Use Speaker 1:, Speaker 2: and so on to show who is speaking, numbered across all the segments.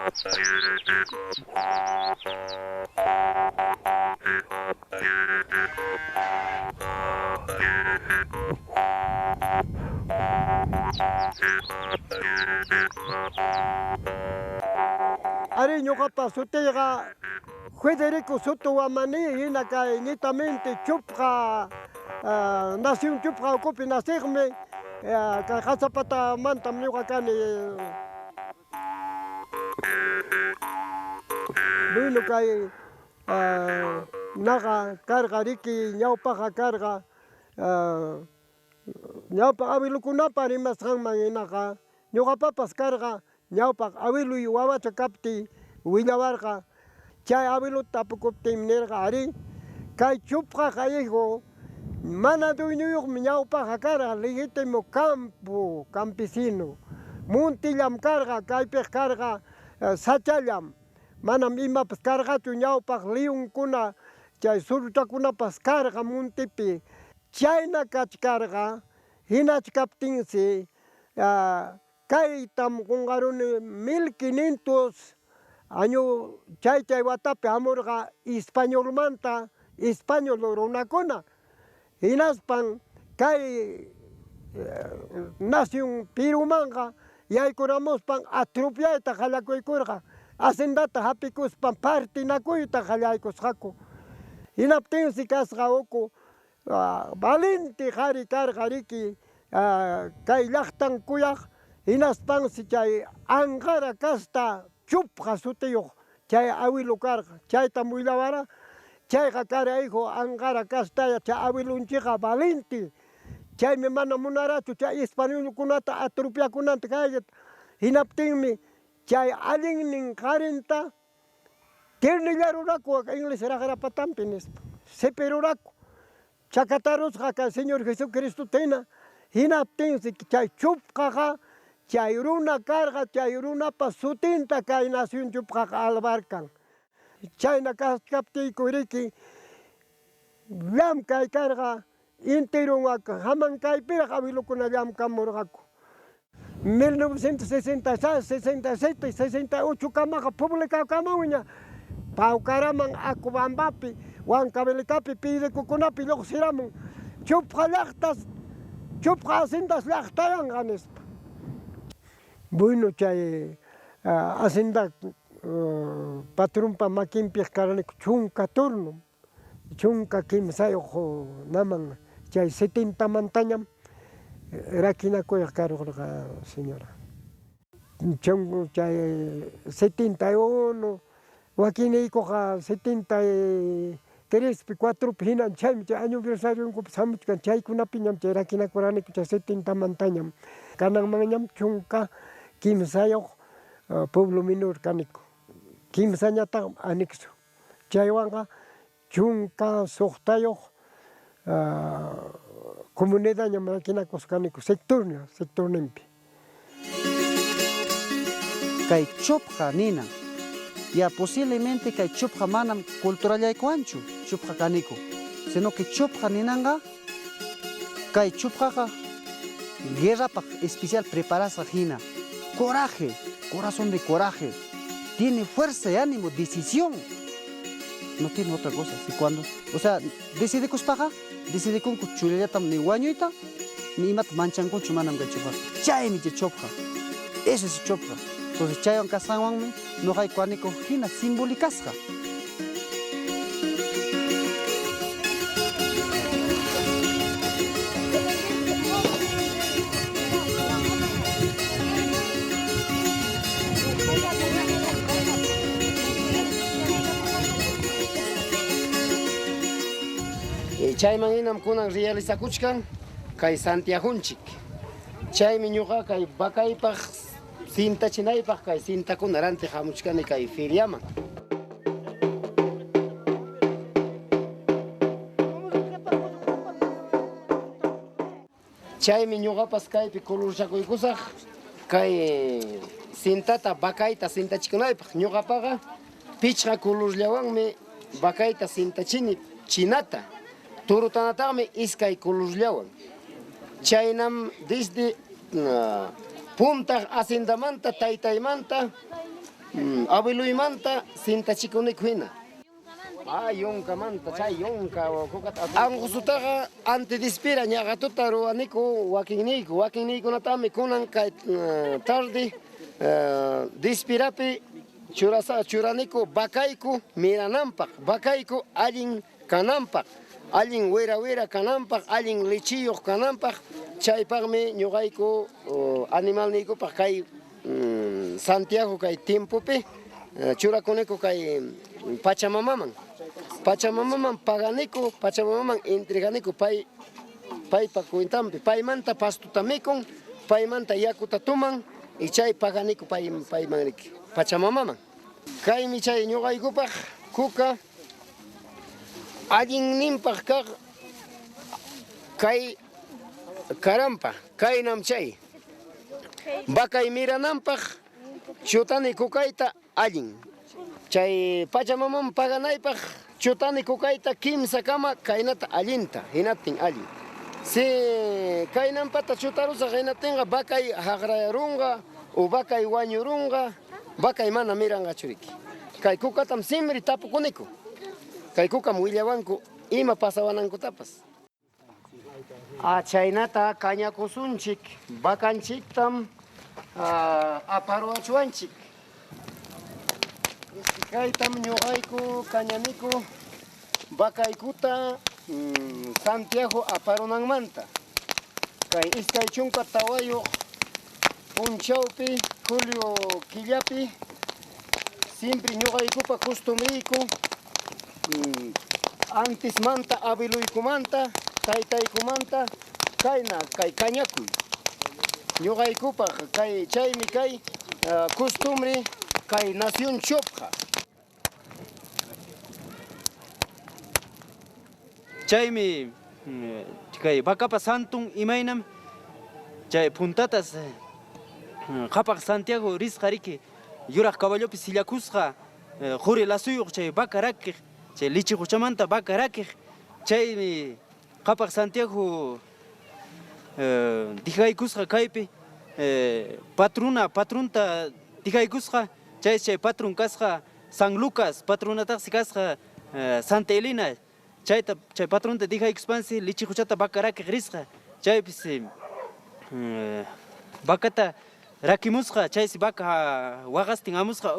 Speaker 1: Arí, ñuqapa sutiyqa Federico Soto Huamaní, hina kay netamente Chupqa, nación Chupqa ukupi naciqmi, kay Qasapatamantam ñuqa kani. Bueno, kay naqa karqa riki ñawpaqqa karqa ñawpaq abuelokunapa rimasqanman hinaqa ñuqapapas karqa ñawpaq abueloy wawacha kaptiy willawarqa chay abuelota tapukuptiymi nirqa arí kay Chupqaqa hijo mana dueñoyuqmi ñawpaqqa karqa legítimo campo campesino montellam karqa kaypiq karqa sachallam manam imapas karqachu ñawpaq leonkuna chay surchakunapas karqa montepi chayna kachkarqa hinachkaptinsi kaytam qunqaruni 1500 año chay chay watapi hamurqa españolmanta español runakuna hinaspan kay nación Perumanqa yaykuramuspan atropiayta qallakuykurqa hacendata hapikuspan partinakuyta qallaykusqaku hinaptinsi kasqa uku valiente qhari karqa riki kay llaqtan kuyaq hinaspansi chay Anqara casta Chupqa sutiyuq chay awilu karqa chaytam willawara chayqa kara hijo Anqara castaya chay awilunchikqa valiente chaymi mana munarachu chay españolkunata atropiakunanta kayllata hinaptinmi chay allinnin qarinta ternillaruraku ingles raqrapatampi nispa sipiruraku chakatarusqa kay Señor Jesucristota hina hinaptinsi chay Chupqaqa chay runa karqa chay runapa sutinta kay nación Chupqaqa albarkan chayna kachkaptiyku riki llamkay karqa enteron hamankaypiraq abuelokuna llamkamurqaku 1966, 67, 68 kamaqa publicakamunña Paucaraman Acobambapi, Huancavelicapi, periodicokunapi lluqsiramun Chupqa llaqtas, Chupqa haciendas llaqtayanqa nispa. Bueno chay hacienda patronpa makinpiq karaniku chunka turno, 13 naman chay 70mantañam rakinakuyaq karurqa señora. Chay 71 wakinniykuqa 73pi 4pi hinan chaymi chay aniversarionkupas hamuchkan chaykunapiñam chay rakinakuraniku chay 70mantañam kananmanñam 13 pueblo menor kaniku kimsañataq anexo chaywanqa 16 comunidadñam rakinakusqaniku sectorña sectorninpi.
Speaker 2: Kay Chupqa ninan. Ya posiblemente kay Chupqa manam culturallaykuwanchu Chupqa kaniku, sino que Chupqa ninanqa kay Chupqaqa guerrapaq especial preparasqa hina, coraje, corazón de coraje, tiene fuerza y ánimo, decisión, no tiene otra cosa, si cuando, o sea, decidikuspaqa, decidikunku chullallatam ni wañuyta, ni imata manchankuchu manam kay Chupqaqa, chaymi chay Chupqa, ese es Chupqa, entonces chaywan kasqanwanmi ñuqayku kaniku hina simbolicasqa.
Speaker 3: Chayman hinam kunan realizakuchkan kay Santiagunchik. Chaymi ñuqa kay bakaypaq cintachinaypaq kay cintakuna rantiq hamuchkani kay feriaman. Chaymi ñuqapas kaypi kulurchakuykusaq kay cintata bakayta cintachikunaypaq. Ñuqapaqa pichqa kulurllawanmi bakayta cintachini chinata, turutanataqmi iskay kulurllawan. Chaynam desde puntaq hacendamanta taytaymanta Abueloymanta sintachikuniku hina. Ah, yunkamanta, chay yunka kukata. Anqusutaqa antidispira ñaqatuta ruwaniku wakinniyku, wakinniykunatami kunan kay tarde dispirapi churasa churaniku vacayku mirananpaq, vacayku allin kananpaq, allin wira wira kananpaq, allin lechiyuq kananpaq, chaypaqmi ñuqayku animalniykupaq kay Santiago kay tiempopi churakuniku kay Pachamamaman. Pachamamaman paganiku, Pachamamaman entreganiku pay paypa cuentanpi, paymanta pastuta mikun, paymanta yakuta tuman y chay paganiku pay payman riki Pachamamaman. Kaymi chay ñuqaykupaq kuka allinninpaq kaq kay karampa, kaynam chay. Vacay mirananpaq chutani kukayta allin. Chay Pachamamaman paganaypaq chutani kukayta kimsakama kaynata allinta, hinaptin allin. Si kaynanpata chutarusaq hinaptinqa vacay haqrayarunqa o vacay wañurunqa, vacay mana miranqachu riki. Kay kukatam simri tapukuniku. Kay kukam willawanku ima pasawanankutapas. Chaynata kañakusunchik, vacanchiktam aparuwachuwanchik. Kaytam ñuqayku kañaniku vacaykuta Santiago aparunanmanta. Kay 24 punchawpi, julio killapi, siempre ñuqaykupa costumbreyku antismanta, abueluykumanta, taytaykumanta kayna kay kañakuy. Ñuqaykupaq kay chaymi kay costumbre kay nación Chopqa.
Speaker 4: Chaymi kay vacapa santun imaynam chay puntatas qhapaq Santiago risqa riki yuraq caballopi sillakusqa quri lasuyuq chay vaca rakiq, chay lichi quchamanta vaca rakiq, chaymi qhapaq Santiago dijaykusqa kaypi patruna patrunta dijaykusqa, chaysi chay patrun kasqa San Lucas, patrunataqsi kasqa Santa Elena, chayta chay patrunta dijaykuspansi lichi quchata vaca rakiq risqa, chaypis vacata rakimusqa, chaysi vaca waqastin hamusqa,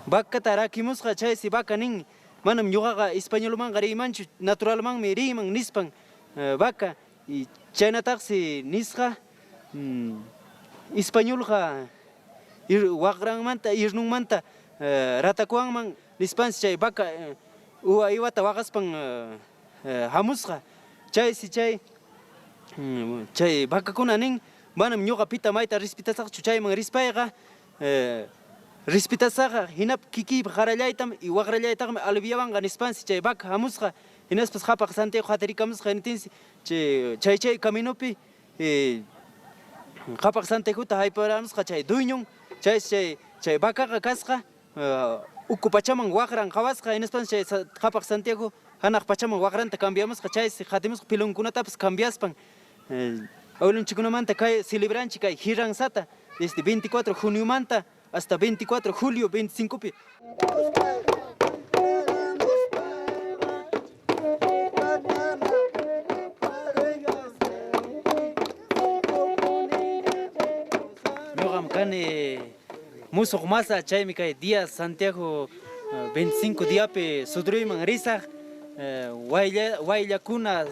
Speaker 4: vacata rakimusqa, chaysi vaca nin, manam ñuqaqa españolmanqa riymanchu, naturalmanmi riyman nispan vaca, y chaynataqsi nisqa españolqa waqranmanta, irnunmanta ratakuwanman nispansi chay vaca uwa iwata waqaspan hamusqa, chaysi chay chay vacakuna nin, manam ñuqa pita mayta respetasaqchu chayman rispayqa, respetasaqqa hinap kikiypa qarallaytam y waqrallaytaqmi aliviawanqa nispansi chay vaca hamusqa, hinaspas qhapaq Santiago hatarikamusqa, hinatinsi chay chay chay caminopi qhapaq Santiagota hayparamusqa chay dueñon, chaysi chay chay vacaqa kasqa uku pachaman waqran qhawasqa, hinaspansi chay qhapaq Santiago hanaq pachaman waqranta cambiamusqa, chaysi qatimusqa pilonkunatapas cambiaspan. Abuelonchikkunamanta kay celebranchik kay jiranzata desde 24 juniomanta hasta 24 julio 25pi. Ñuqam kani musuq masa, chaymi kay día Santiago 25 diapi sudruyman risaq, waylla wayllakuna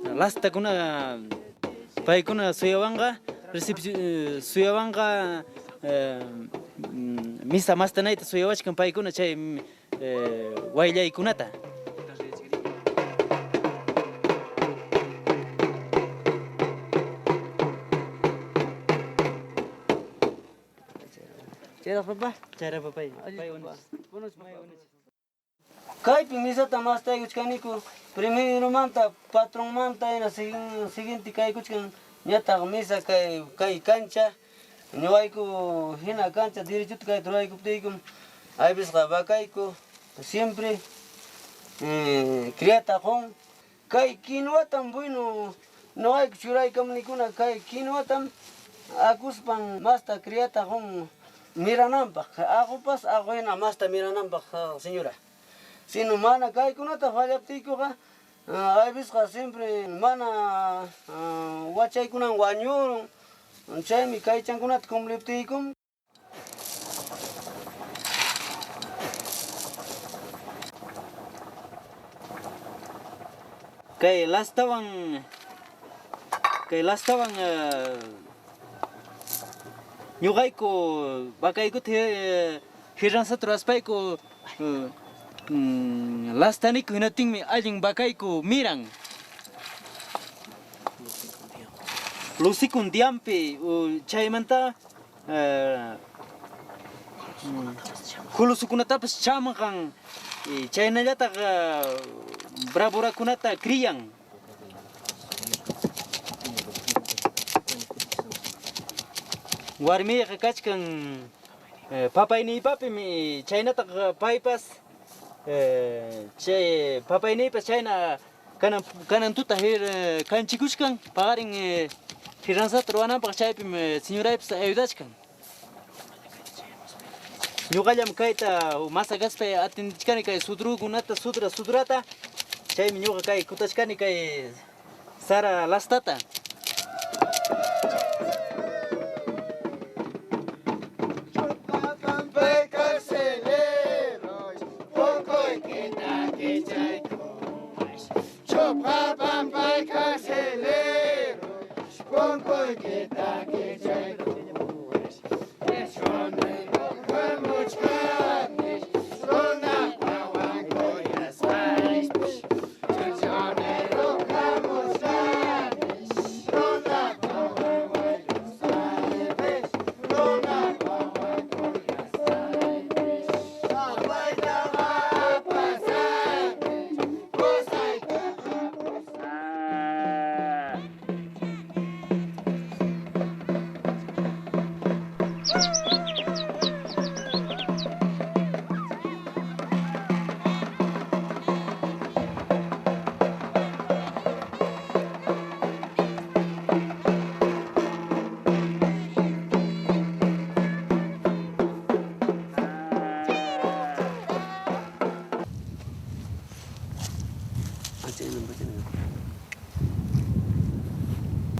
Speaker 4: lastakuna paykuna suyawanqa suyawanqa misa mastanayta suyawachkan paykuna chay wayllaykunata.
Speaker 5: Chayraq papá.
Speaker 4: Chayraq papay.
Speaker 5: Kaypi misata mastaykuchkaniku primeromanta patronmanta hina siguiente kaykuchkan ñataq misa kay kay cancha ñuqayku hina cancha derechuta kayta ruraykuptiykum aypisqa vacayku siempre criata qun kay kinuwatam bueno ñuqayku churaykamunikuna kay kinuwatam Akuspan masta criata qun mirananpaq, aqupas aqu hina masta mirananpaq, señora. Sino mana kaykunata fallaptiykuqa, aybisqa siempre mana wachaykunan wañurun, chaymi kaychankunata cumpliptiykum.
Speaker 4: Kay lastawan kay lastawan ñuqayku vacaykuta jirransata ruraspayku lastaniku hinaptinmi allin vacayku miran. Lusikun diampi chaymanta julusukunatapas chamqan chaynallataq bravurakunata criyan. Warmiyqa kachkan papayniypapim chaynataq paypas chay papayniypas chayna kanan kanan tuta kanchikuchkan paqarin jirransata ruwananpaq chaypim señoraypas ayudachkan. Ñuqallam kayta masa kaspay atindichkani kay sudrukunata sudra sudrata chaymi ñuqa kay kutachkani kay sara lastata.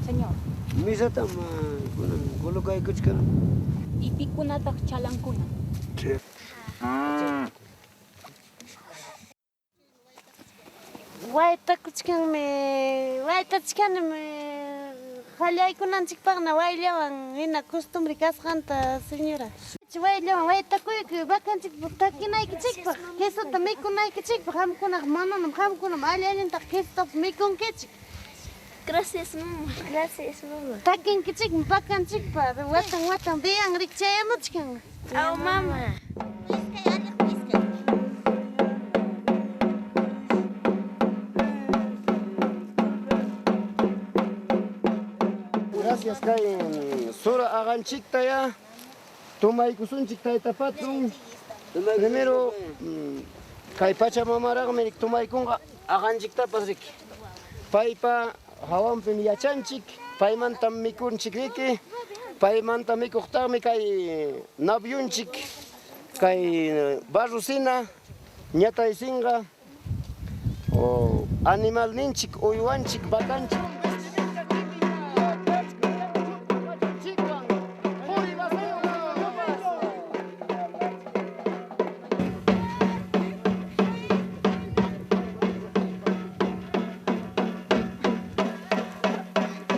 Speaker 6: Señor.
Speaker 5: Misatam kunan colocaykuchkan.
Speaker 6: ¿Y pikunataq chalankuna?
Speaker 7: Waytakuchkanmi, waytachkanim qallaykunanchikpaqna wayllawan hina costumbre kasqanta, señora. Wayllawan waytakuyku vacanchikpaq takinaykichikpaq, quesota mikunaykichikpaq, qamkunaqa mananam qamkunam alli allintaq quesotapas mikunkichik.
Speaker 8: Gracias, mamá. Gracias, mamá.
Speaker 7: Takinkichikmi vacanchikpaq, watan watan diyan rikchayamuchkan.
Speaker 8: Aw, mamá.
Speaker 3: Gracias, kay sura aqanchikta ya tumaykusunchik tayta patrón. Primero kay Pachamamaraqmi tumaykunqa aqanchiktapas riki. Paypa hawanpim yachanchik, paymantam mikunchik riki, paymanta mikuqtaqmi kay navyunchik, kay barrusina, ñataysinqa, o animalninchik, uywanchik, vacanchik.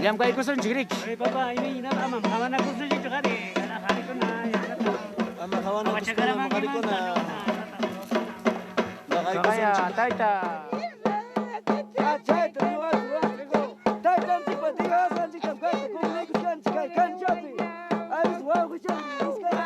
Speaker 9: Llamkaykusunchik riki. Papá, amam hawanakusunchikchu qhari, qarikuna,
Speaker 2: Ama hawanakusunchik qarikuna.
Speaker 9: Tayta.
Speaker 5: Chayta taytanchikpa tigasqanchiktam kayta kumnaykuchkanchik kay kanchapi. Aris wawqichanchik iskay.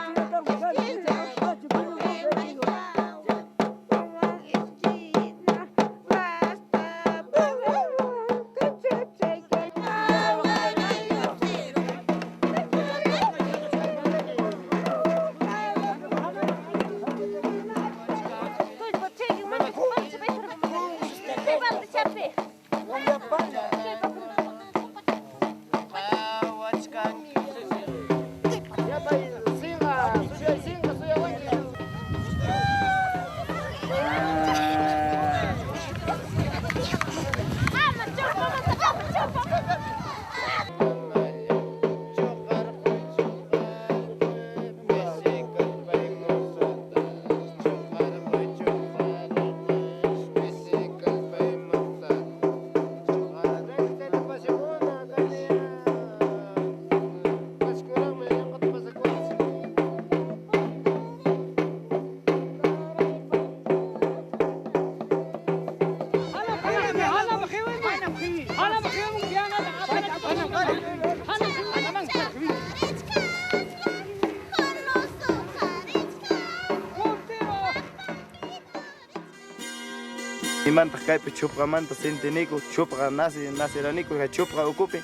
Speaker 10: Imantaq kaypi chupqamanta sintiniku, chupqa nasi nasiraniku kay chupqa ukupi,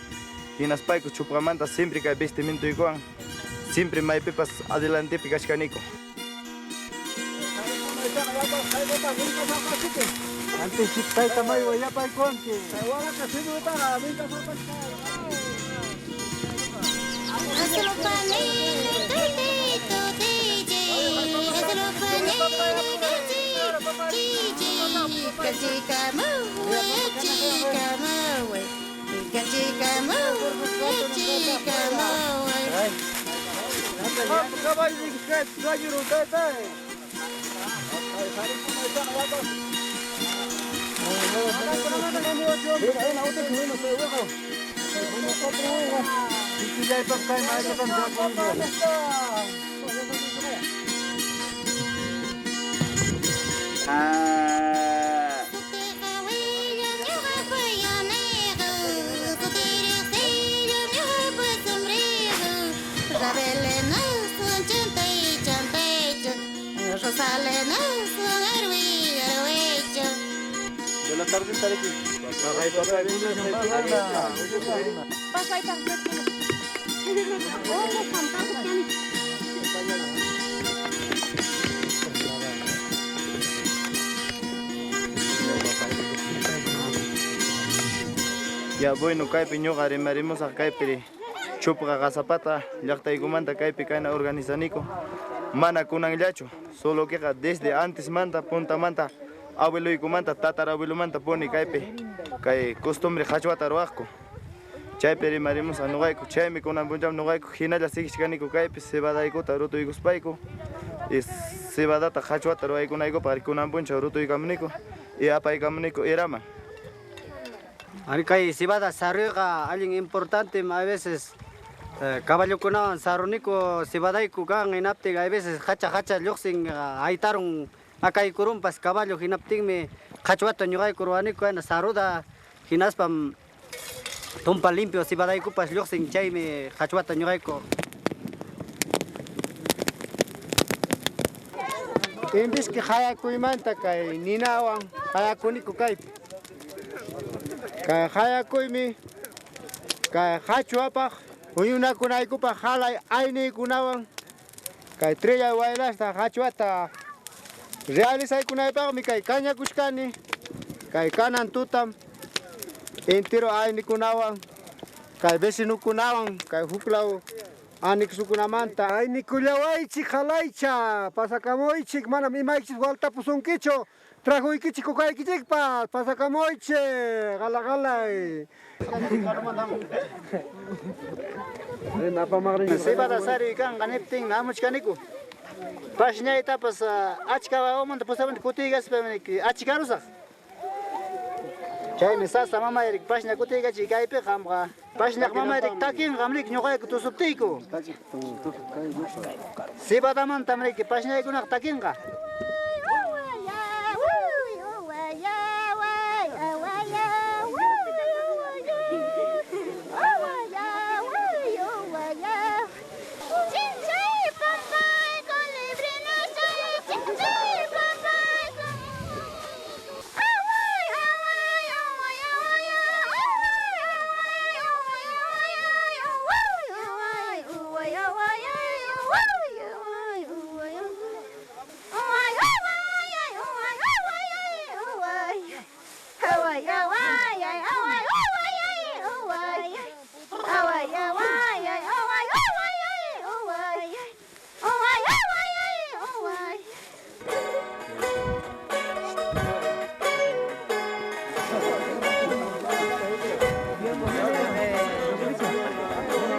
Speaker 10: hinaspayku chupqamanta siempre kay vestimentuykuwan siempre maypipas adelantepi kachkaniku.
Speaker 5: Buenas tardes, Tareki.
Speaker 10: Ya bueno, kaypi ñuqa rimarimusaq kaypi chupqa qasapata llaqtaykumanta kaypi kayna organizaniku. Mana kunanllachu, solo queqa desde antes manta, puntamanta, abueluykumanta, tatarabuelumanta puni kaypi kay costumbre qhachwata ruwaqku. Chaypi rimarimusaq ñuqayku, chaymi kunan punchaw ñuqayku hinalla sigichkaniku kaypi cebadaykuta rutuykuspayku y cebadata qhachwata ruwaykunaykupaq kunan punchaw rutuykamuniku y apaykamuniku eraman.
Speaker 2: Ari kay cebada saruyqa allin importante a veces caballokunawan saruniku cebadayku kan hinaptin a veces hacha hacha lluqsin haytarun akaykurunpas caballo hinaptinmi qhachwata ñuqayku ruwaniku hayna saruda hinaspam tumpa limpio cebadaykupas lluqsin chaymi qhachwata ñuqayku.
Speaker 3: Imbiski hayakuymanta kay ninawan hayakuniku kaypi. Kay hayakuymi kay qhachwapaq huñunakunaykupaq halay ayniykunawan kay trilla waylasta qhachwata realizaykunaypaqmi kay kañakuchkani kay kanan tutam entero aynikunawan kay vecinukunawan kay huklaw anexukunamanta.
Speaker 1: Aynikullawaychik halaycha, pasakamuychik, manam imaychis waltapusunkichu, trajuykichik kukaykichikpas, pasakamuychik, gala galay.
Speaker 2: Cebada saruy kanqa niptin hamuchkaniku. Pasñaytapas achka wawamanta pusamanta kutiykaspami achkarusaq. Chaymi sasa mamayrik pasña kutiykachiy kaypiqa qamqa. Pasñaq mamayrik takinqa amriki ñuqayku tusuptiyku. Cebadamanta amriki pasñaykunaqa takinqa.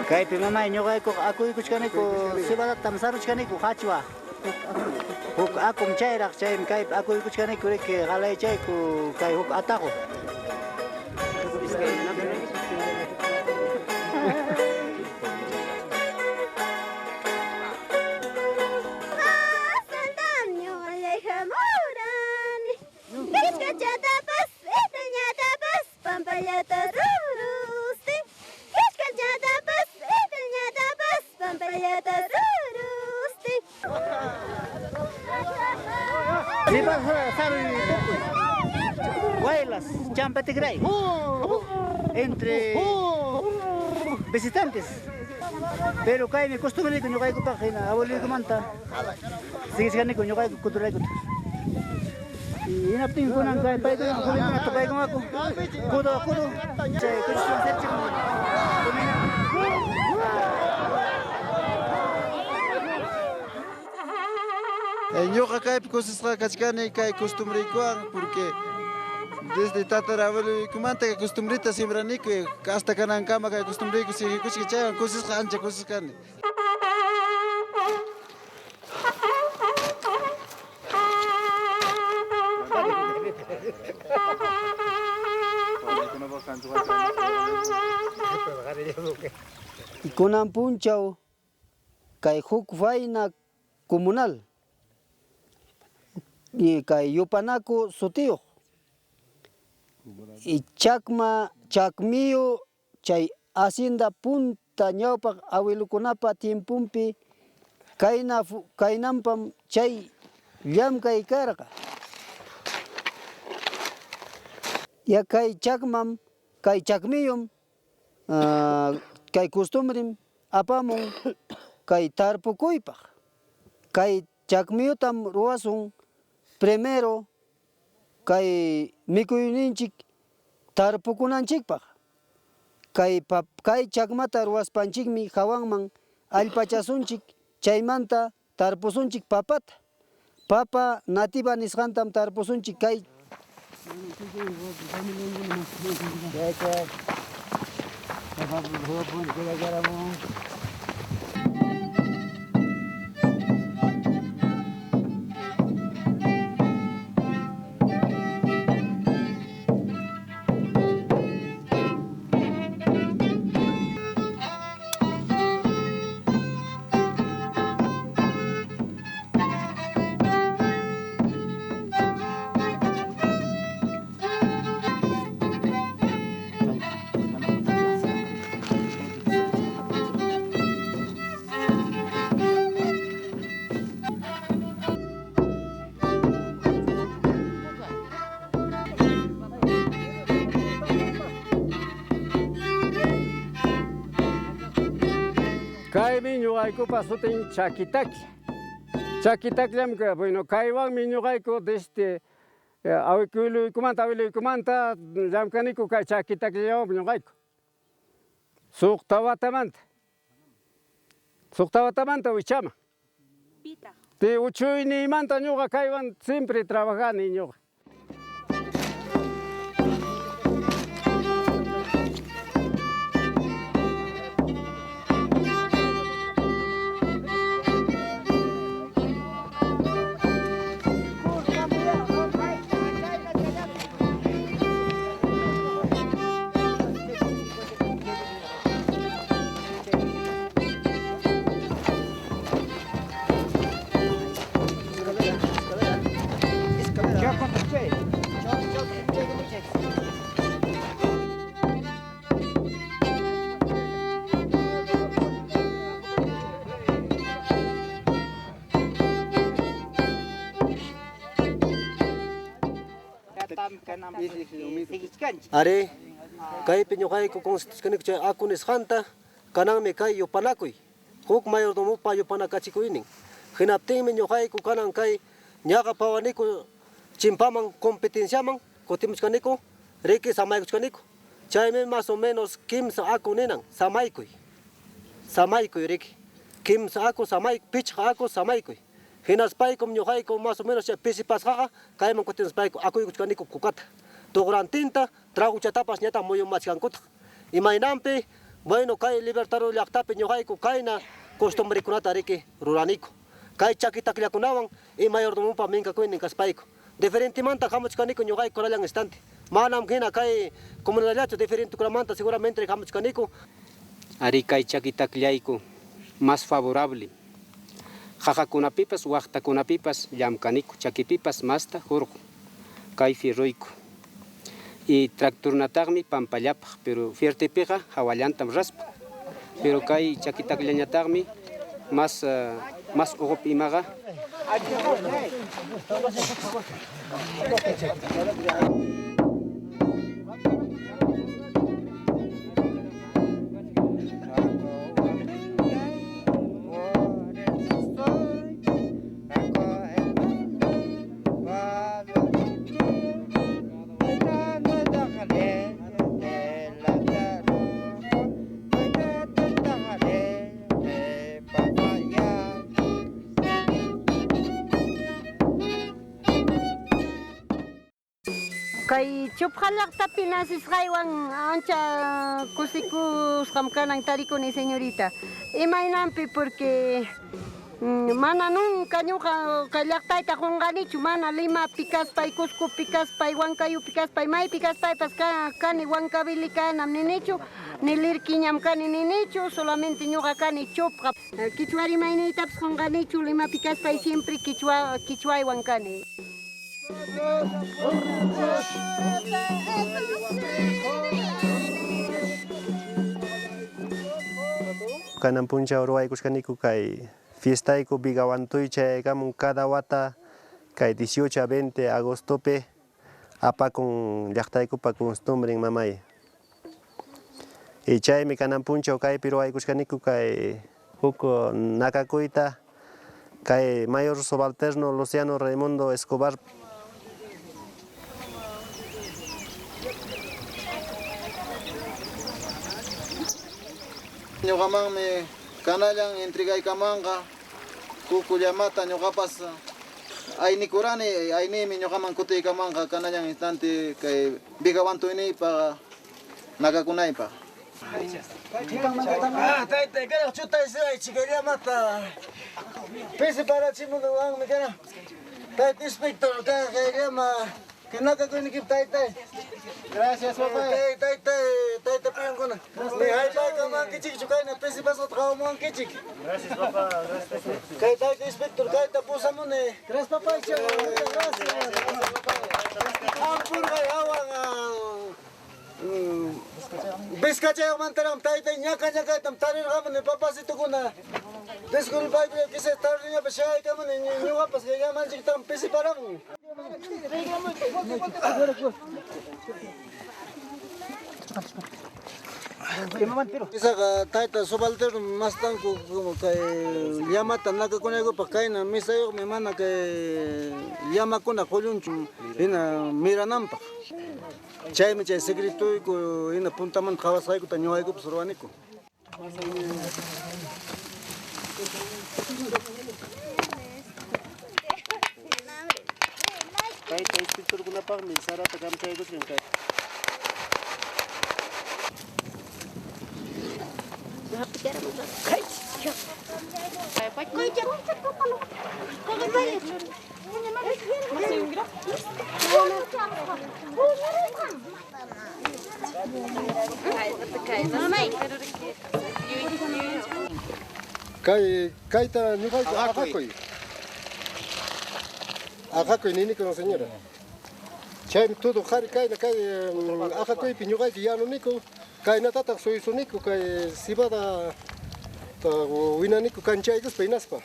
Speaker 2: Kaypi mamay ñuqaykuqa akuykuchkaniku cebadatam saruchkaniku qhachwa. Huk akum chayraq chaymi kaypi akuykuchkaniku riki qalaychayku kay huk ataqu.
Speaker 9: Huaylas, Champatigray, entre visitantes. Pero kaymi costumbreyku ñuqaykupaq hina abueloykumanta siguichkaniku ñuqayku culturaykuta. Y hinaptin kunan kay paykuna jovenkuna tupaykunqaku codo a codo chay kuchiswan
Speaker 10: Ñuqa kaypi kusisqa kachkani kay costumbreykuwan porque desde tatarabueluykumanta kay costumbrita sembraniku hasta kanankama kay costumbreyku seguikuchka chaywan kusisqa ancha kusisqa kani.
Speaker 2: Y kunan punchaw kay huk faena comunal y kay yupanaku sutiyuq y chakma chakmiyu chay hacienda punta ñawpaq awilukunapa tiemponpi kayna kaynampam chay llamkay karqa. Ya kay chakmam kay chakmiyum kay costumbrim apamun kay tarpukuypaq. Kay chakmiyutam ruwasun primero kay mikuyninchik tarpukunanchikpaq. Kay kay chakmata ruwaspanchikmi hawanman allpachasunchik chaymanta tarpusunchik papata. Papa nativa nisqantam tarpusunchik kay
Speaker 11: Kaymi ñuqaykupa sutin chakitaklla. Chakitakllami, bueno, kaywanmi ñuqayku desde awikuylluykumanta awiluykumanta llamkaniku kay chakitakllawanmi ñuqayku. Suqta watamanta. Suqta watamanta wichama. Ti uchuyniymanta ñuqa kaywan siempre trabajani ñuqa.
Speaker 2: Are kaypi ñuqayku constitucionniku chay aku nisqanta kananmi kay yupanakuy huk mayordomopa yupanakachikuynin hinaptinmi ñuqayku kanan kay ñaqa pawaniku chimpaman competenciaman kutimuchkaniku riki samaykuchkaniku chaymi más o menos kimsa aku ninan samaykuy samaykuy riki kimsa aku samay pichqa aku samaykuy hinaspaykum ñuqayku más o menos chay pisipasqaqa kayman kutimuspayku akuykuchkaniku kukata tuqrantinta traguchatapas ñataq muyumachkankutaq imaynanpi bueno kay Libertador llaqtapi ñuqayku kayna costumbrekunata riki ruraniku kay chakitakllakunawan y mayordomopa minkakuynin kaspayku diferentemanta hamuchkaniku ñuqayku kunallan instante manam hina kay comunidadllachu diferentekunamanta seguramente hamuchkaniku.
Speaker 12: Ari kay chakitakillayku más favorable qaqakunapipas waqtakunapipas llamkaniku chakipipas masta hurqu kay fierroyku y tractornataqmi pampallapaq pero fiertepiqa hawallantam raspa pero kay chakitakllañataqmi más más uqupi imaqa.
Speaker 7: Chupqa llaqtapi nacesqaywan ancha kusikusqam kanan tarikuni, señorita. Imaynanpi porque mana nunca ñuqa kay llaqtayta qunqanichu, mana Limapi kaspay, Cuscopi kaspay, Huancayupi kaspay, maypi kaspaypas kani Huancavelicanam ninichu, ni Lirquiñam kani ninichu, solamente ñuqa kani Chupqa. Quichwa rimayniytapas qunqanichu, Limapi kaspay siempre quichwa quichwaywan kani.
Speaker 13: Kanan punchaw ruwaykuchkaniku kay fiestayku Vigawantuy chayaykamun cada wata kay 18 a 20 agostopi apakun llaqtaykupa costumbren mamay. Y chaymi kanan punchaw kaypi ruwaykuchkaniku kay huk nakakuyta kay mayor subalterno Luciano Raimundo Escobar.
Speaker 14: Ñuqamanmi kanallan entregaykamanqa kuku llamata ñuqapas aynikurani ayniymi ñuqaman kutiykamanqa kanallan instante kay Vigawantuyniypaq nakakunaypaq.
Speaker 5: Ah, tayta, kanaq chutaysiwaychik kay llamata. Pisi parachimuwanmi kanaq. Tayta inspector, kanaq kay llama kay nakakuynikipaq taytay.
Speaker 14: Gracias, papá.
Speaker 5: Kay taytay, tayta piyunkuna. Ni haypaykamankichikchu kayna pisi pasqata qawamuwankichik.
Speaker 14: Gracias, papá. Gracias.
Speaker 5: Kay tayta inspector kayta pusamuni.
Speaker 2: Gracias, papaycho. Muchas gracias.
Speaker 5: Ampurqay hawan Vizcachayuqmantaraqmi taytay ñaka ñakaytam tarirqamuni papacitukuna. Disculpayku quizás tardeñapas shayaykamuni ñuqapas kay llamanchiktam pisiparamun. Isaqa tayta subalterno mastanku como kay llamata nakakunaykupaq kayna misayuqmi mana kay llamakuna qullunchu hina mirananpaq. Chaymi chay secretuyku hina puntamanta qhawasqaykuta ñuqaykupas ruwaniku.
Speaker 13: Tayta inspectorkunapaqmi sarata kamchaykuchkan kay.
Speaker 15: Kay kayta ñuqayku aqakuy. Aqakuy niniku señora. Chaymi todo qhari kayna kay aqakuypi ñuqayku yanuniku kaynatataq suysuniku kay cebada winaniku kanchaykuspa hinaspa.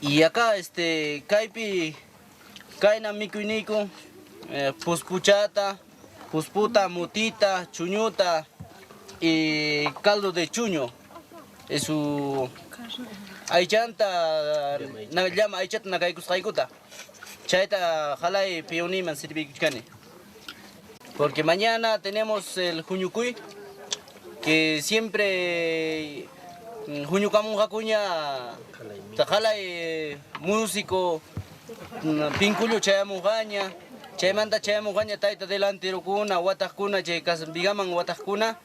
Speaker 4: Y acá kaypi kayna mikuyniyku puspuchata, pusputa, mutita, chuñuta y caldo de chuño. Es su aychanta, llama aychata nakaykusqaykuta. Chayta jalay pioniman sirvikuchkani. Porque mañana tenemos el juñucuy, que siempre juñukamunqakuña jalay músico, pinkullu chayamunqaña, chaymanta chayamunqaña tayta delanterokuna, wataqkuna, chay vigaman wataqkuna,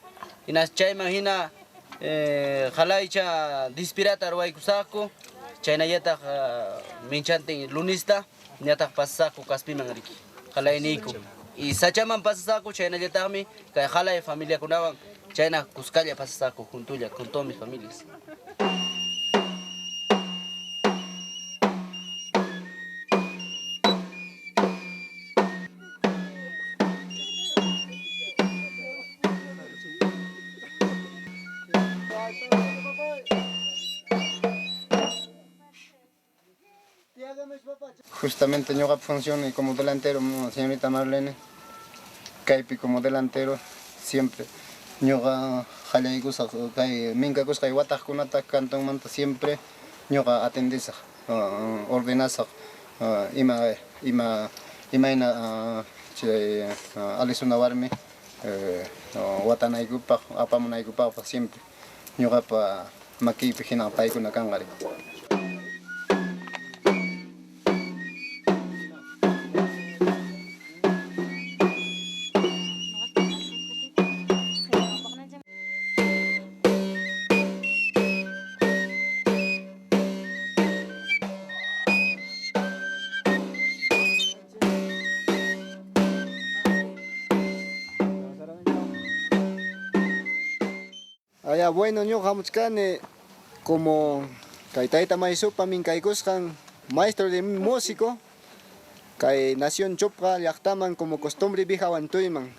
Speaker 4: hinas chayman hina jalaycha dispirata ruwaykusaqku, chaynallataq minchantin lunista, ñataq pasasaqku kaspiman riki, jalayniyku. Y sachaman pasasaqku chaynallataqmi kay jalay familiakunawan chayna kuskalla pasasaqku juntulla con todas mis familias.
Speaker 14: Justamente ñuqapa función como delantero, señorita Marlene, kaypi como delantero siempre ñuqa qallaykusaq kay minkakusqay wataqkunata cantonmanta siempre ñuqa atendisaq, ordenasaq ima ima imayna chay alisuna warmi watanaykupaq apamunaykupaqpas siempre ñuqapa makiypi hina paykuna kanqari. Ya bueno, ñuqa hamuchkani como kay tayta Maysupa minkaykusqan maestro de músico kay nación Chupqa llaqtaman como costumbre Vijawantuyman.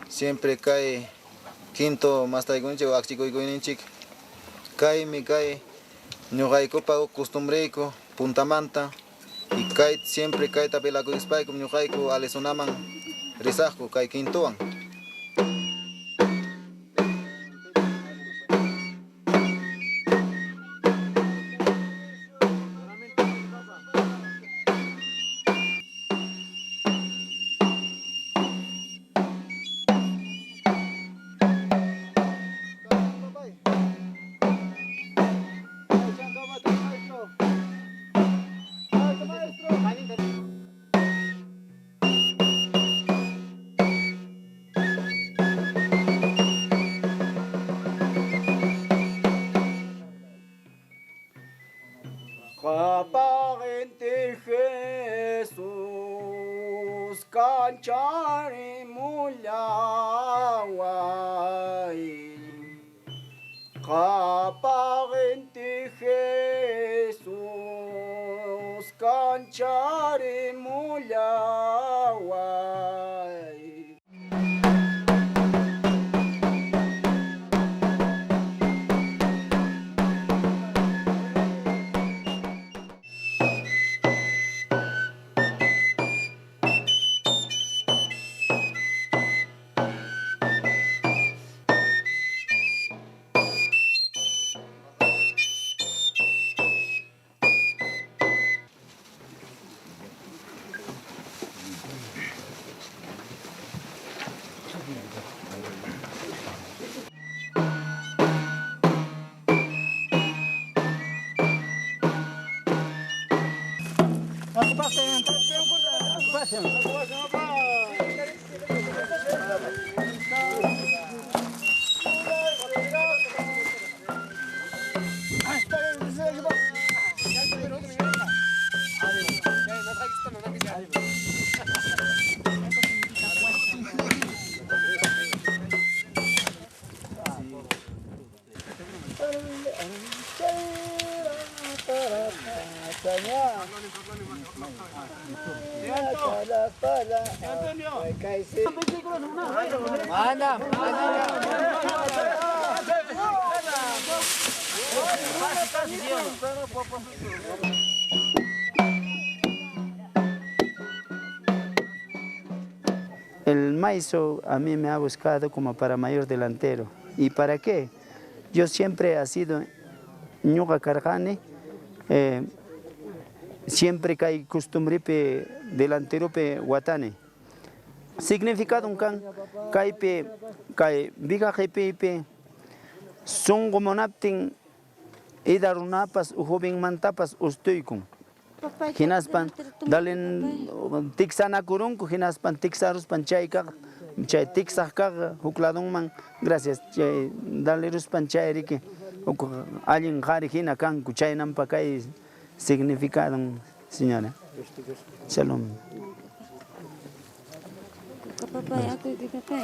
Speaker 10: Siempre kay quinto mastaykunchik akchikuykuyninchik kaymi kay ñuqaykupa huk costumbreyku puntamanta y kay siempre kayta pelakuyspaykum ñuqayku alisunaman risaqku kay quintowan.
Speaker 16: Qhapaq Inti Jesus kancharimullaway. Qhapaq Inti Jesus kancharimullaway.
Speaker 17: El maizo a mí me ha buscado como para mayor delantero. ¿Y para qué? Yo siempre he sido ñuqa karqani, siempre kay costumbrepi delanteropi watani. Significado kan kaypi kay viga qhipipi sunqu munaptin ida runapas jovenmantapas ustuykun. Hinaspan dalen tiksanakurunku, hinaspan tiksaruspan chay kaq, chay tiksaq kaq huk ladunman, gracias, chay daleruspan chay riki huk allin qhari hina kanku, chaynampa kay significado, señora. Shalom.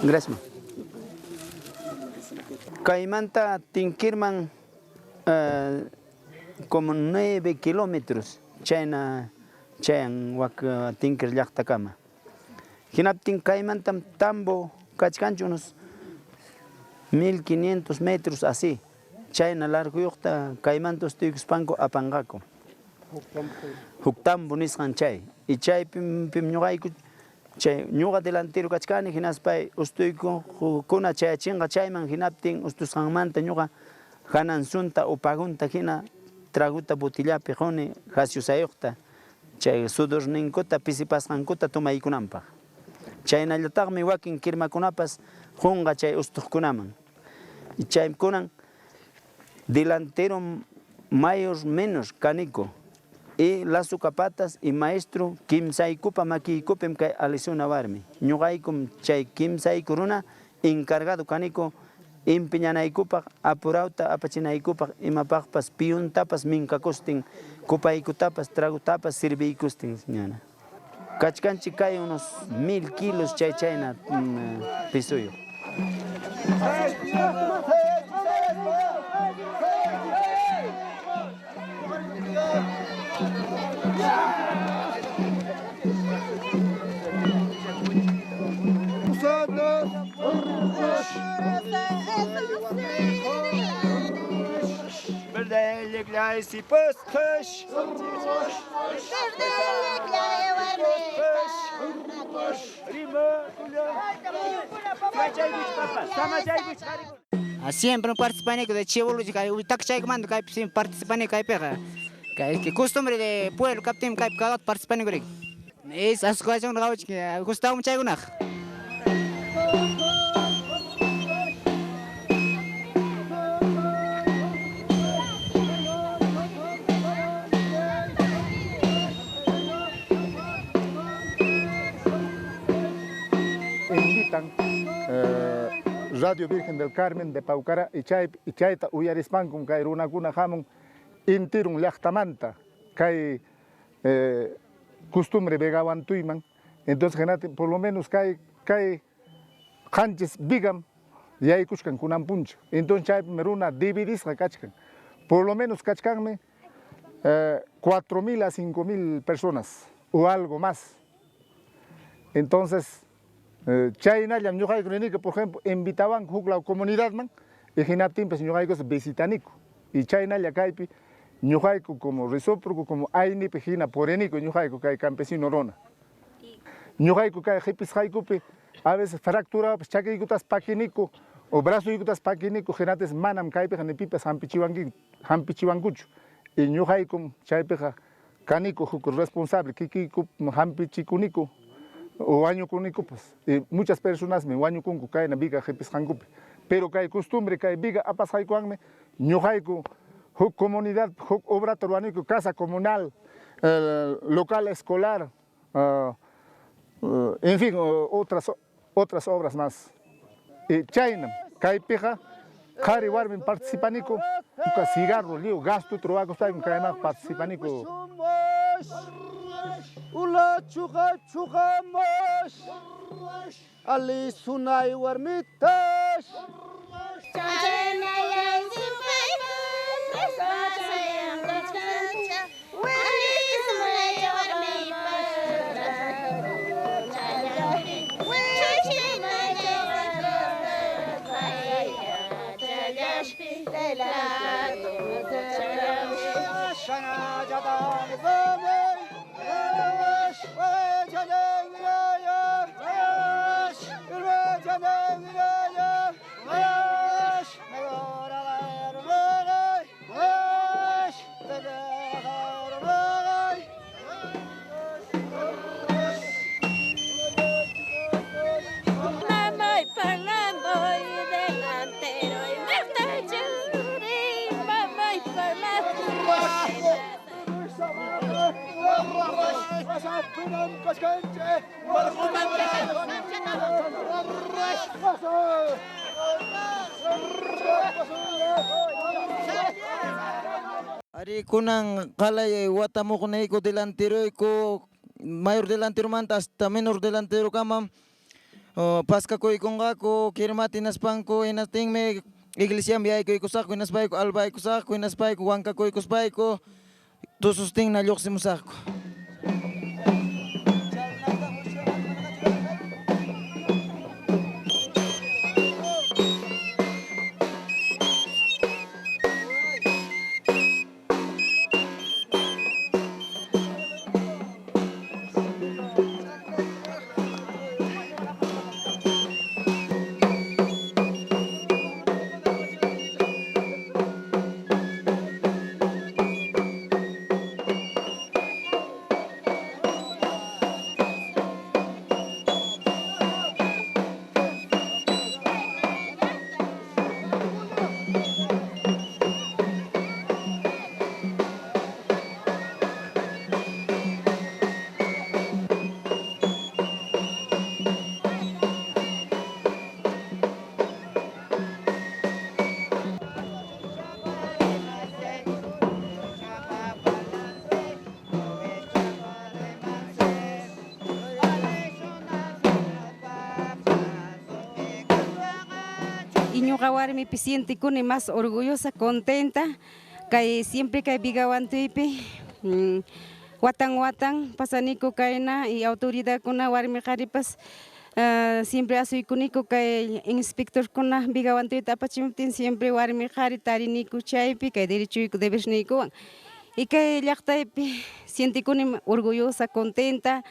Speaker 17: Gracias. Kaymanta Tinkirman como 9 kilómetros chayna chayan wak Tinkir llaqtakama. Hinaptin kaymantam tambo kachkanchu unos 1500 metros así. Chayna larguyuqta kaymanta ustuykuspanku apanqaku. Huk tambo nisqan chay. Y chaypim pim ñuqayku chay ñuqa delantero kachkani hinaspay ustuykuna chayachinqa chayman hinaptin ustusqanmanta ñuqa hanansunta upagunta hina traguta botillapi quni hasiusayuqta chay sudurninkuta pisipasqankuta tumaykunanpaq. Chaynallataqmi wakin kirmakunapas qunqa chay ustuqkunaman. Y chaykunan delantero mayor menos kaniku. Y lazo capatas y maestro kimsaykupa makiykupim kay alisuna warmi. Ñuqaykum chay kimsayku runa encargado kaniku empeñanaykupaq apurauta apachinaykupaq imapaqpas piyuntapas minkakustin kupaykutapas tragutapas sirviykustin señora. Kachkanchik kay unos 1000 kilos chay chayna pisuyo.
Speaker 18: Siempre participaniku de chibolo kay takchaykumanta kaypi siempre participaniku kaypiqa. Kay costumbre de pueblo kaptin kaypi cada participaniku riki. Es asociación qawachik gustawmi chaykunaqa.
Speaker 19: Invitan Radio Virgen del Carmen de Paucara y chayta uyarispankun kay runakuna hamun intirun llaqtamanta kay costumbre Vegawantuyman. Entonces por lo menos kay qanchis vigam yaykuchkan kunan puncha. Entonces chaypimi runa dividisqa kachkan. Por lo menos kachkanmi 4.000 a 5.000 personas o algo más. Entonces chaynallam ñuqayku niniku, por ejemplo, invitaban huk law comunidadman y hinaptinpas ñuqayku visitaniku. Y chaynalla kaypi ñuqayku como recíproco, como aynipi hina puriniku ñuqayku kay campesino runa. Ñuqayku kay qipisqaykupi a veces fracturapas chakiykutas pakiniku o brazoykutas pakiniku hinatis manam kaypiqa ni pipas hampichiwankuchu. Y ñuqaykum chaypiqa kaniku huk responsable kikiyku hampichikuniku o wañukunikupas. Y muchas personas me wañukunku kayna viga qipisqankupi. Pero kay costumbre kay viga apasqaykuwanmi ñuqayku huk comunidad, huk obrata ruwaniku, casa comunal, local escolar, en fin, otras obras más. Y chaynam kaypiqa qhari warmi participaniku, uka cigarro liw gasto ruwakuspayku kaymaq participaniku.
Speaker 16: Ula chuqa chuqamash ali sunay warmitash.
Speaker 20: Ari kunan qalay watamuqniyku delanteroyku mayor delanteromanta hasta menor delanterokamam paskakuykunqaku kirmata hinaspanku hinastinmi iglesiaman yaykuykusaqku hinaspayku albaykusaqku hinaspayku wankakuykuspayku tusustinna lluqsimusaqku.
Speaker 21: Chupqa warmipi sientikuni más orgullosa, contenta, kay siempre kay Vigawantuypi watan watan pasaniku kayna y autoridadkuna warmi qharipas siempre asuykuniku kay inspectorkuna Vigawantuyta apachimuptin siempre warmi qhari tariniku chaypi kay derechuyku debersniykuwan y kay llaqtaypi sientikuni orgullosa, contenta.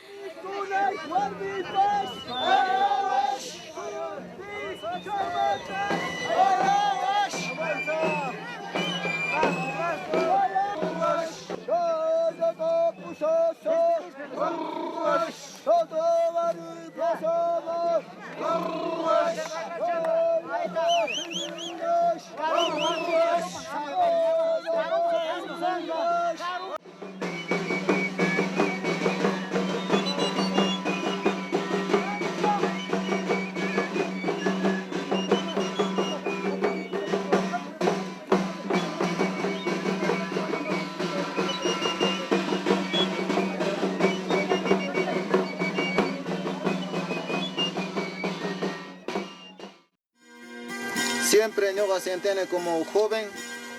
Speaker 14: Siempre ñuqa sientene como joven,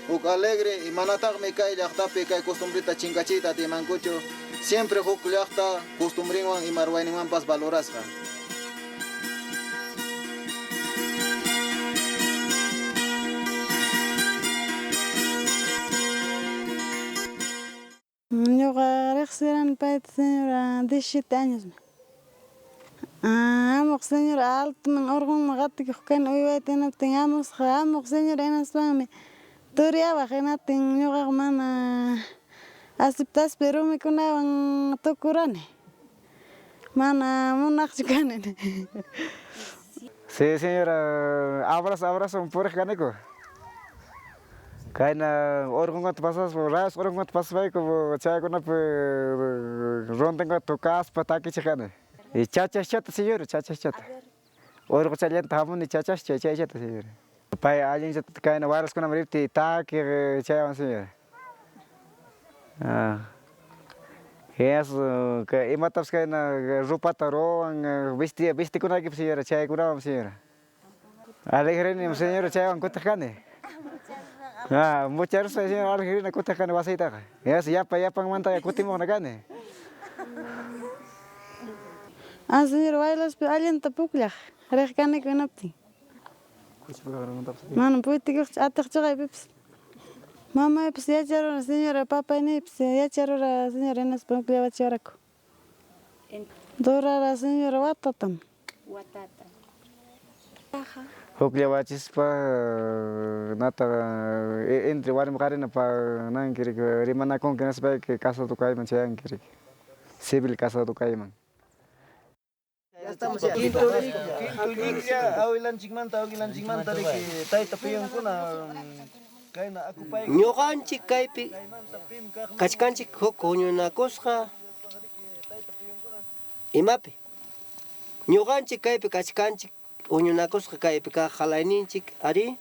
Speaker 14: huk alegre y manataqmi kay llaqtapi kay costumbrita chinkachiyta atimankuchu. Siempre huk llaqta costumbrinwan ima ruwayninwanpas valorasqa.
Speaker 7: Ñuqa riqsirani payta señora 17 añosmi. Hamuq señora altoman urqunman qatikuq kani uywayta hinaptin hamusqa hamuq señora hinaspanmi turiyawaq hinaptin ñuqaqa mana aceptaspa rumikunawan tukurani. Mana munaqchu kani.
Speaker 22: Sí, señora, abrazo, abrazo, puriq kaniku. Kayna urqunkunata pasaspa, ras urqunkunata pasaspayku chaykunapi rondankunata tukaspa takichiq kani. Y chachaschata, señora, chachaschata. Urquchallanta hamuni chachascha, chaychata, señora. Pay allinchata kayna waraskunaman riptiy takiq chaywan, señora. Hinas imatapas kayna rupata ruwan, vistikunaykipas, señora, chaykunawan, señora. Alegrenim, señora, chaywan kutiq kani. Mucharuspa, señora, alegrina kutiq kani wasiytaqa. Hinas yapa yapanmanta kutimuqna kani.
Speaker 7: Ah, señora, bailaspa allinta pukllaq riq kaniku hinaptin. Mana puytikuqchu atiqchuqa pipas. Mamaypas yacharura señora, papayniypas yacharura señora hinaspa pukllawachiyaraku. Durara señora watatam.
Speaker 6: Watata.
Speaker 22: Hukllawachispa nata entre warmi qharina pa nanki riki rimanakunki hinaspayki casado kayman chayanki riki. Civil casado kayman.
Speaker 23: Ñuqanchik kaypi kachkanchik huk huñunakusqa imapi. Ñuqanchik kaypi kachkanchik huñunakusqa kaypi kaq qalayninchik ari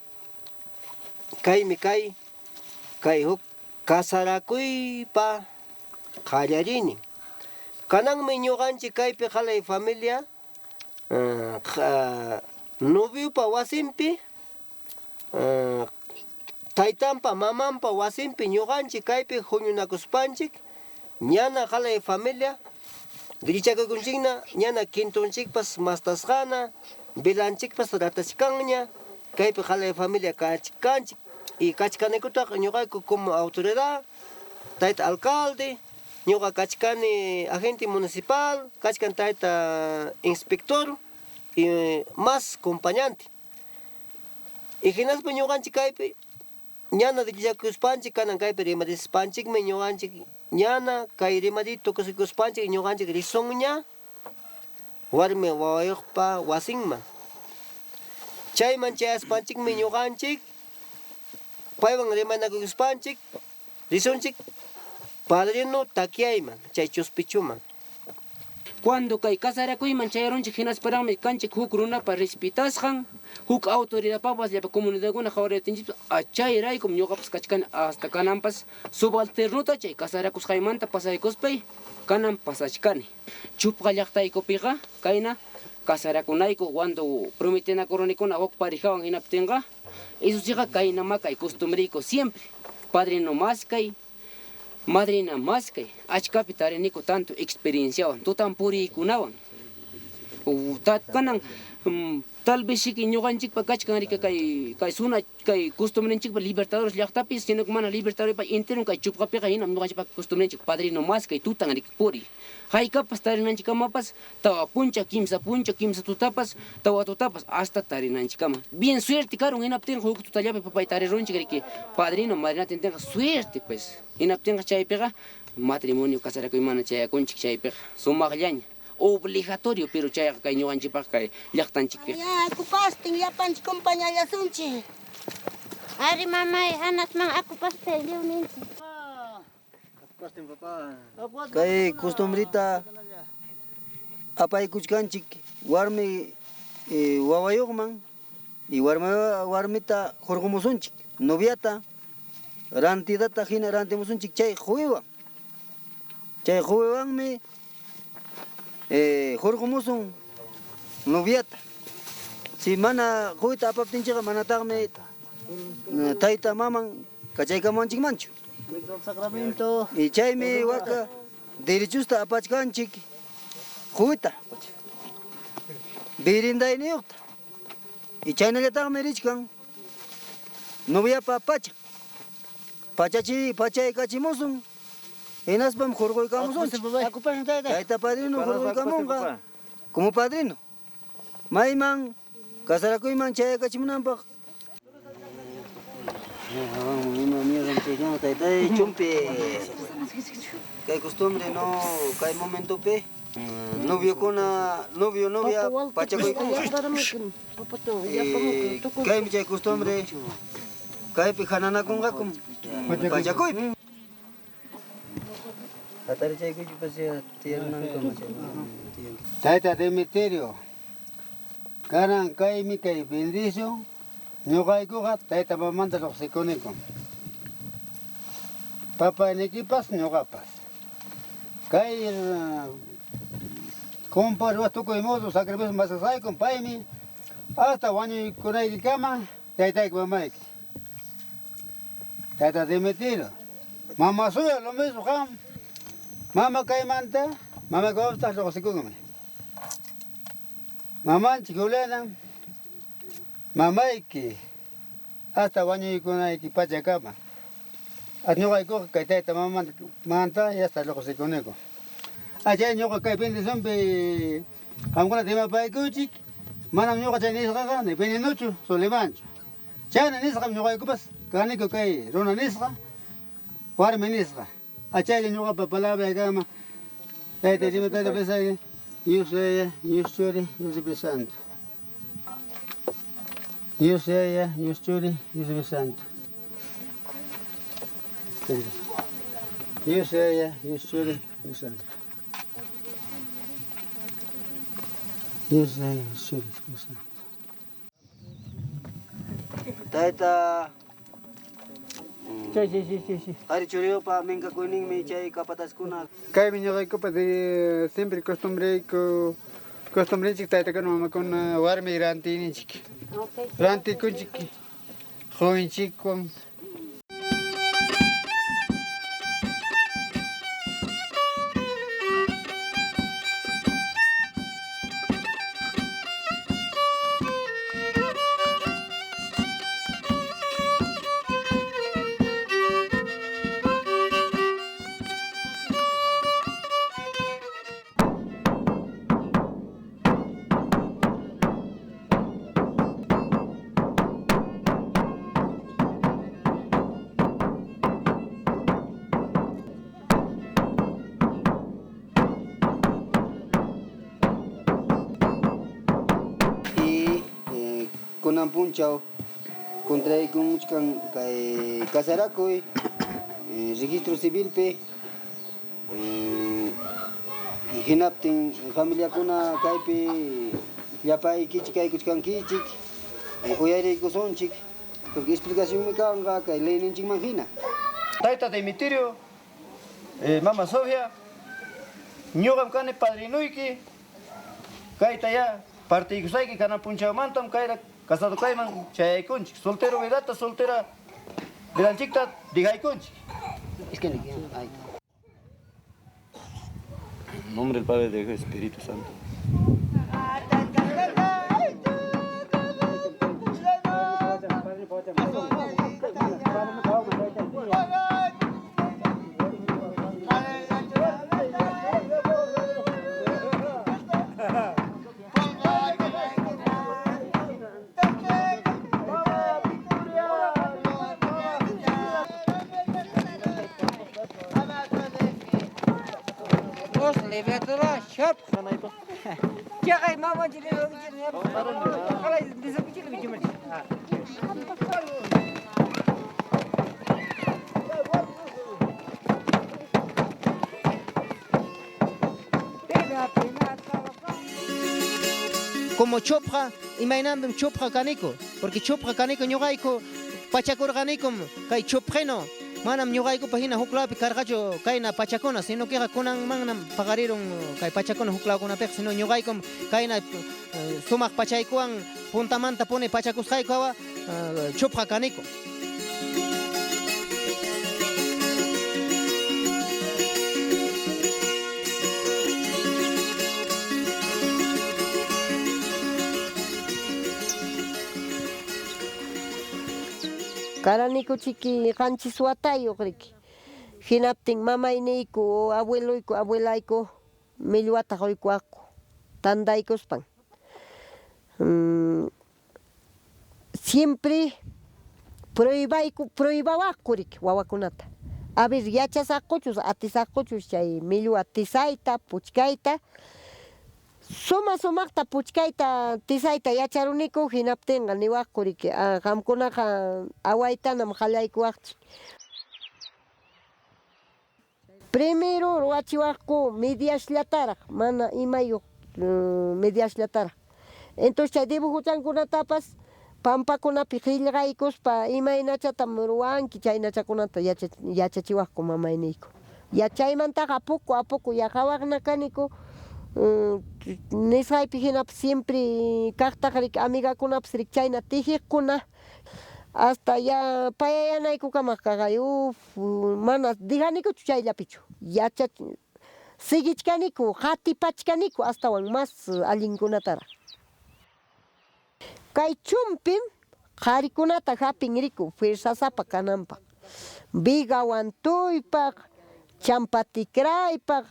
Speaker 23: kaymi kay kay huk kasarakuypa qallariynin. Kananmi ñuqanchik kaypi qalay familia noviopa wasinpi taytanpa mamanpa wasinpi ñuqanchik kaypi huñunakuspanchik ñana qalay familia dirichakukunchikna ñana quintunchikpas mastasqana velanchikpas ratachkanña kaypi qalay familia kachkanchik y kachkanikutaq ñuqayku como autoridad tayta alcalde ñuqa kachkani agente municipal kachkan tayta inspector y más acompañante y hinaspa ñuqanchik kaypi ñana dirichakuspanchik kanan kaypi rimarispanchikmi ñuqanchik ñana kay rimarita tukusikuspanchik ñuqanchik risunña warmi wawayuqpa wasinman chayman chayaspanchikmi ñuqanchik paywan rimanakuspanchik risunchik padrino takiayman chay chuspichuman.
Speaker 24: Cuando kay kasarakuyman chayarunchik hinasparaqmi kanchik huk runapa respetasqan huk autoridadpapas llapa comunidadkuna qhawariyaptinchikpas chayraykum ñuqapas kachkani hasta kananpas subalternota chay kasarakusqaymanta pasaykuspay kanan pasachkani. Chupqa llaqtaykupiqa kayna kasarakunayku cuando prometenakurunikuna huk parejawan hinaptinqa Eso siqa kaynama kay costumbreyku siempre. Padrino maskay, madrina maskay, achkapi tariniku tanto experienciawan, tutan puriykunawan. Kanan tal vez siki ñuqanchikpa kachkan rika kay kay suna kay costumbrenchikpa Libertadores llaqtapi, sino que mana Libertadores entero kay chupqapiqa hinam ñuqanchikpa costumbrenchik padrino maskay tutan rika puriy. Haykapas tarinanchikkamapas tawa puncha, kimsa puncha, kimsa tutapas, tawa tutapas hasta tarinanchikkama. Bien suerte karun hinaptinqa huk tutallapi papay tarirunchik riki padrino madrina tintinqa suerte pues. Hinaptinqa chaypiqa matrimonio casarakuymana chayakunchik chaypiqa sumaqllaña. Obligatorio, pero chayqa kay ñuqanchikpaq kay llaqtanchikpiqa.
Speaker 7: Ya, akupastin llapanchik compañallasunchik. Ari mamay, hanasman akupasta lliwninchik.
Speaker 2: Kay costumbrita apaykuchkanchik warmi wawayuqman y warmita hurqumusunchik noviata rantidata hina rantimusunchik chay quwiwan. Chay quwiwanmi hurqumusun noviata. Si mana quwita apaptinchikqa manataqmi tayta maman kachaykamuwanchikmanchu.
Speaker 5: Sacramento.
Speaker 2: Y chaymi waka derechusta apachkanchik quwita. Birindayniyuqta. Y chaynallataqmi richkan noviapa pacha. Pachachi pachaykachimusun. Hinaspam hurquykamusunchik. Tayta padrino hurquykamunqa como padrino. Mayman casarakuyman chayakachimunanpaq. Chumpi. Kay costumbre no, kay momentopi. Noviokuna, novio, novia, pachakuykuna. Kaymi chay costumbre. Kaypi hananakunqakum. Pachakuypi.
Speaker 1: Tayta Demeterio, kanan kaymi kay bendición, ñuqaykuqa tayta mamanta riqsikuniku. Papaynikipas ñuqapas. Kay compa tukuy modo sacrificio masasaykum paymi hasta wañuykunaykikama taytayki mamayki. Tayta Demeterio, mama suya lo mismo qam. Mama kaymanta, mama kawaptaq lluqsikunmi. Mamanchik Juliana, mamayki hasta wañuykunayki pachakama. Ñuqaykuqa kay tayta mamanta hasta lluqsikuniku. Achay ñuqa kay bendicionpi qamkunata imapaykuchik, manam ñuqa chay nisqaqa ni venenuchu, Sulimanchu. Chayna nisqam ñuqaykupas kaniku kay runa nisqa, warmi nisqa. Achaylla ñuqapa palabra kama. Tayta Dios, tayta pesay, Dios ella, Dios churi, Dios santo. Dios ella, Dios churi, Dios santo. Dios ella, Dios churi, Dios santo. Dios ella, Dios churi, Dios santo.
Speaker 2: Tayta
Speaker 1: Chay, chay, chay, chay, chay.
Speaker 2: Ari churiyupa minkakuyninmi chay kapataskuna.
Speaker 1: Kaymi ñuqaykupa de siempre costumbreyku, costumbrenchik taytakuna mamakuna warmi rantiyninchik. Rantikunchik quwinchikwan.
Speaker 2: Y kunan punchaw contraykunchkan kay kasarakuy registro civilpi hinaptin familiakuna kaypi llapaykichik kaykuchkankichik uyariykusunchik porque explicacionmi kanqa kay leyninchikman hina.
Speaker 10: Tayta Demeterio, mama Sofia, ñuqam kani padrinuyki, kayta ya partiykusayki kanan punchawmantam kayra
Speaker 3: Casado kayman chayaykunchik. Soltero vidata, soltera vidanchikta dejaykunchik.
Speaker 10: En nombre del Padre, del Hijo y del Espíritu Santo.
Speaker 8: Como chupqa imaynanpim chupqa kaniku porque chupqa kaniku ñuqayku pachakurqanikum kay chupqino manam ñuqaykupa hina huk lawpi karqachu kayna pachakuna sino queqa kunanmannam paqarirun kay pachakuna huk lawkunapiqa sino ñuqaykum kayna sumaq pachaykuwan puntamanta puni pachakusqayku hawa chupqa kaniku.
Speaker 23: Karanikuchiki qanchis watayuq riki. Hinaptin mamayniyku, abueloyku, abuelayku millwata quykuwaqku tantaykuspan. Siempre prohibayku prohibawaqku riki wawakunata. A ver yachasaqkuchus atisaqkuchus chay millwa tisayta, puchkayta. Suma sumaqta puchkayta tisayta yacharuniku hinaptinqa niwaqku riki qamkunaqa awaytanam qallaykuwaqchik. Primero ruwachiwaqku mediasllataraq mana imayuq mediasllataraq. Entonces chay dibujuchankunatapas pampakunapi qillqaykuspa imaynachatam ruwanki chaynachakunata yachachiwaqku mamayniyku. Ya chaymantaqa apuku apuku ya qhawaqna kaniku nisqaypi hinapas siempre kaqtaq riki amigakunapas riki chayna tijiqkuna hasta ya payayanaykukamaq kaqay uf mana dejanikuchu chayllapichu yacha siguichkaniku qatipachkaniku astawan mas allinkunataraq. Kay chumpim qharikunata hapin riku fuerzasapa kananpaq, vigawan tuypaq, champa tikraypaq,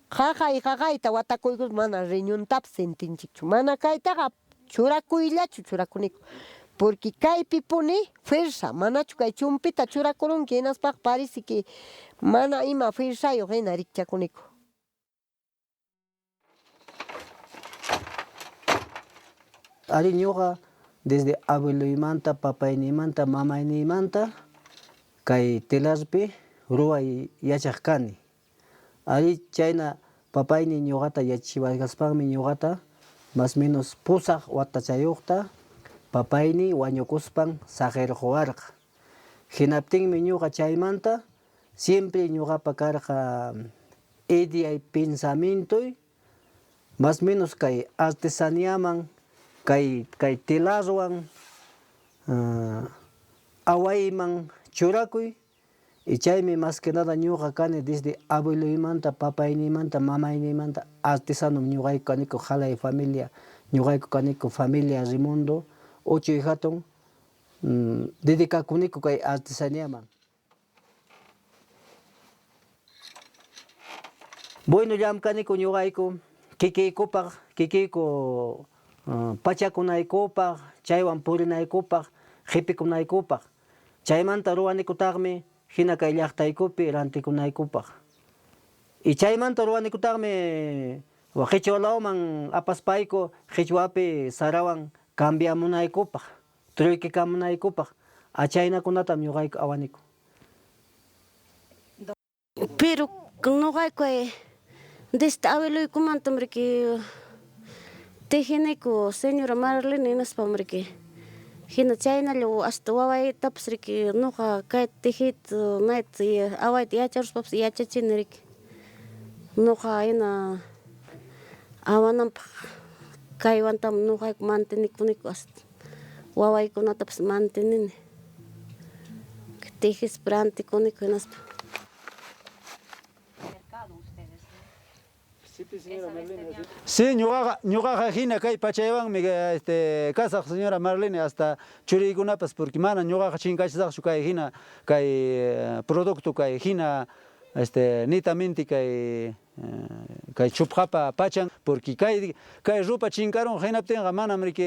Speaker 23: qaqay qaqayta watakuykus mana riñuntapas sentinchikchu, mana kaytaqa churakuyllachu churakuniku, porque kaypipuni fuerza, manachu kay chumpita churakurunki hinaspaqa parece que mana ima fuerzayuq hina rikchakuniku.
Speaker 2: Ari ñuqa desde abueloymanta, papaynimanta, mamaynimanta kay telarpi ruway yachaq kani. Ari chayna papayni ñuqata yachachiwachkaspanmi ñuqata más menos pusaq watachayuqta papayni wañukuspan saqirquwarqa. Hinaptinmi ñuqa chaymanta siempre ñuqapa karqa ideay pensamientoy más menos kay artesaniaman kay kay telarwan awayman churakuy y chaymi más que nada ñuqa kani desde abueloymanta, papaynimanta, mamaynimanta artesanom ñuqayku kaniku Jalay familia, ñuqayku kaniku familia Raimundo uchuy hatun dedicakuniku kay artesaniaman. Bueno llamkaniku ñuqayku kikiykupaq, kikiyku pachakunaykupaq, chaywan purinaykupaq, qhipikunaykupaq. Chaymanta ruwanikutaqmi hina kay llaqtaykupi rantikunaykupaq. Y chaymanta ruwanikutaqmi qhichwa lawman apaspayku qhichwapi sarawan cambiamunaykupaq, truykikamunaykupaq, achaynakunatam ñuqayku awaniku.
Speaker 7: Pero ñuqayku desde abueloykumantam riki tejiniku señora Marlene hinaspam riki hina chaynalla hasta wawaytapas riki ñuqa kayta tejiyta nayta awayta yacharuspapas yachachini riki ñuqa hina awananpaq kaywantam ñuqayku mantenikuniku hasta Wawaykunatapas mantenini. Tijispa rantikuniku hinaspa.
Speaker 1: Sí, ñuqaqa hina kay pachaywanmi kasaq señora Marlene hasta churiykunapas porque mana ñuqaqa chinkachisaqchu kay hina kay producto kay hina netamente kay kay chupqapa pachan porque kay kay ropa chinkarunqa hinaptinqa manam riki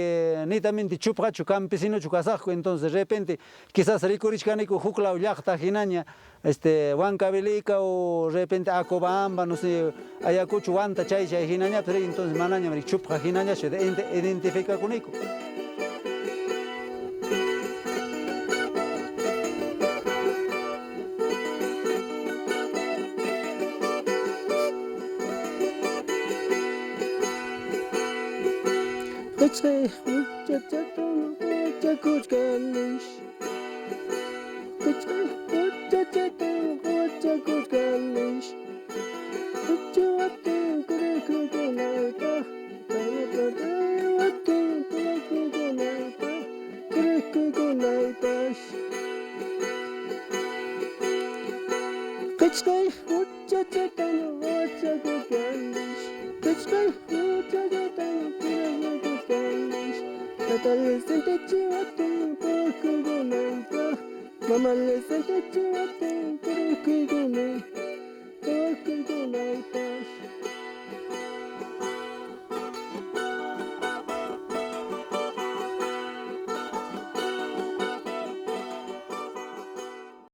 Speaker 1: netamente chupqachu campesinochu kasaqku entonces de repente quizás rikurichkaniku huk law llaqta hinaña Huancavelica o de repente Acobamba, no sé, Ayacucho, Huanta, chay chay hinañapas entonces manañam riki chupqa hinañachu identificakuniku.
Speaker 5: Qichqay huchachatan huchakuchkanish. Qichqay huchachatan huchakuchkanish. Huchawatin kurikukunaypaq. Tayatawatin kurikukunaypaq. Kurikukunaypash. Qichqay huchachatan huchakuchkanish. Qichqay huchachatan kurikukuchkanish. Tata le sentachiwatin pukukunaypaq. Mama le sentachiwatin kurikukunay. Pukukunaypash.